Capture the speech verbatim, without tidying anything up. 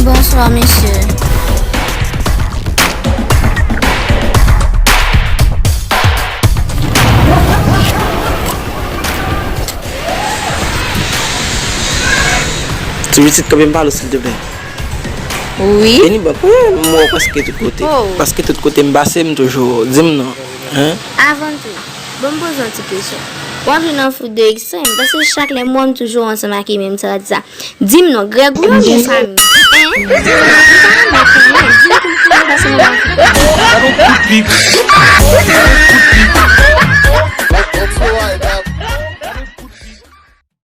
Bonswa, mesye. Ti pitit, kanpe m pale w, silteplè. Wi. Anybody, wi, m wè w prèske tout kote. Oh. Prèske tout kote m pase, m toujou di m non. Hein? Avan tou, bon, m poze yon ti kesyon. W ap jwenn nan fout de ekstrèm, paske chak lè m wè w, m toujou ansanm ak li menm, sa di sa. Di m non, Grèg ou ye oubyen Samy? Hein? Di m pou m konnen, paske m anvi konnen.